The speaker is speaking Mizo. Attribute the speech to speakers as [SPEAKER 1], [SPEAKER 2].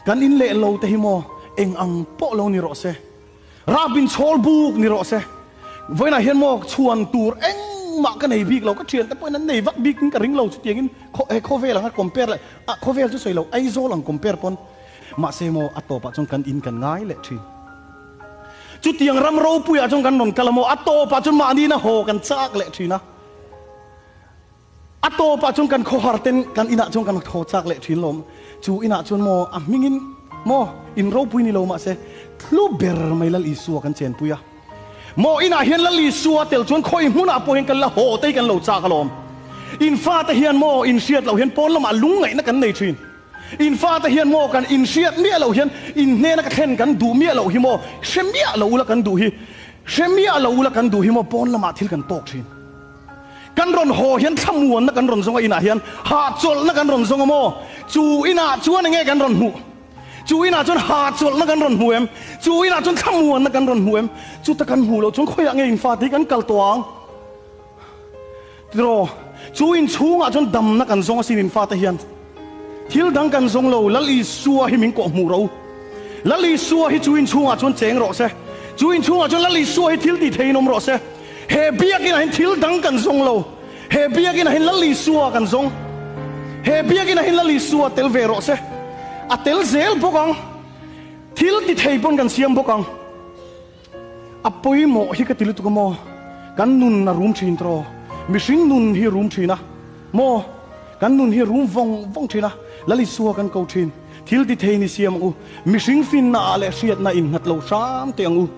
[SPEAKER 1] Kan in leh lo te hi maw eng ang pawh lo ni rawh se, Rabin chhawl buk ni rawh se, vawiinah hian maw chhuan tur engmah ka nei bik lo, ka thiante pawhin an nei vak bik in ka ring lo chutiangin he khawvel anga compare leh ah khawvel chu sawi lo Aizawl ang compare pawn mahse maw a tawpah chuan kan in kan ngai leh thin. Chutiang ram ropuiah chuan kan rawn kal a maw a tawpah chuan mahni in a haw kan chak leh thin a. A tawpah chuan kan khawhar ten kan inah chuan kan thaw chak leh thin lawm. Chu inah chuan maw a hmingin maw in ropui ni lo mahse thlu ber mai Lal Isua kan chenpui a. Maw inah hian Lal Isua tel chuan khawi hmunah pawh hian kan la haw te hi kan lo chak alawm. In fate hian maw in hriat loh hian pawn lamah lungngaihna kan nei thin. In fate hian maw kan inhriat miah loh hian in hnena ka thlen kan duh miah loh hi maw hre miah lo ula kan duh hi hre miah lo ula kan duh hi maw pawn lamah thil kan tawk thin. Kan rawn haw hian thlamuanna kan rawn zawng a, inah hian hahchawlhna kan rawn zawng a maw? Chu inah chuan enge kan rawn hmuh? Chu inah chuan hahchawlhna kan rawn hmu em? Chu inah chuan thlamuanna kan rawn hmu em? Chuta kan hmuh loh chuan khawiah nge infa te hi kan kal tawh ang? Tiraw, chu inchhungah chuan damna kan zawng asin infa te hian. Thil dang kan zawng lo, Lal Isua hi min kawh hmuh rawh u. Lal Isua hi chu inchhungah chuan cheng rawh se. Chu inchhungah chuan Lal Isua hi thil ti theiin awm rawh se. He biakinah hian thil dang kan zawng lo. He biakinah hian Lal Isua kan zawng. He biakinah hian Lal Isua tel ve rawh se. A tel zel bawk ang. Thil ti thei pawn kan siam bawk ang. A pawimawh hi ka ti lutuk a maw? Kan nun a rum thin tawh. Mihring nun hi a rum thin a maw? Kan nun hi a rum vawng vawng thin a, Lal Isua kan ko thin. Thil ti thei ni siam ang u. Mihring finna ah leh hriatna innghat lo hram teh ang u.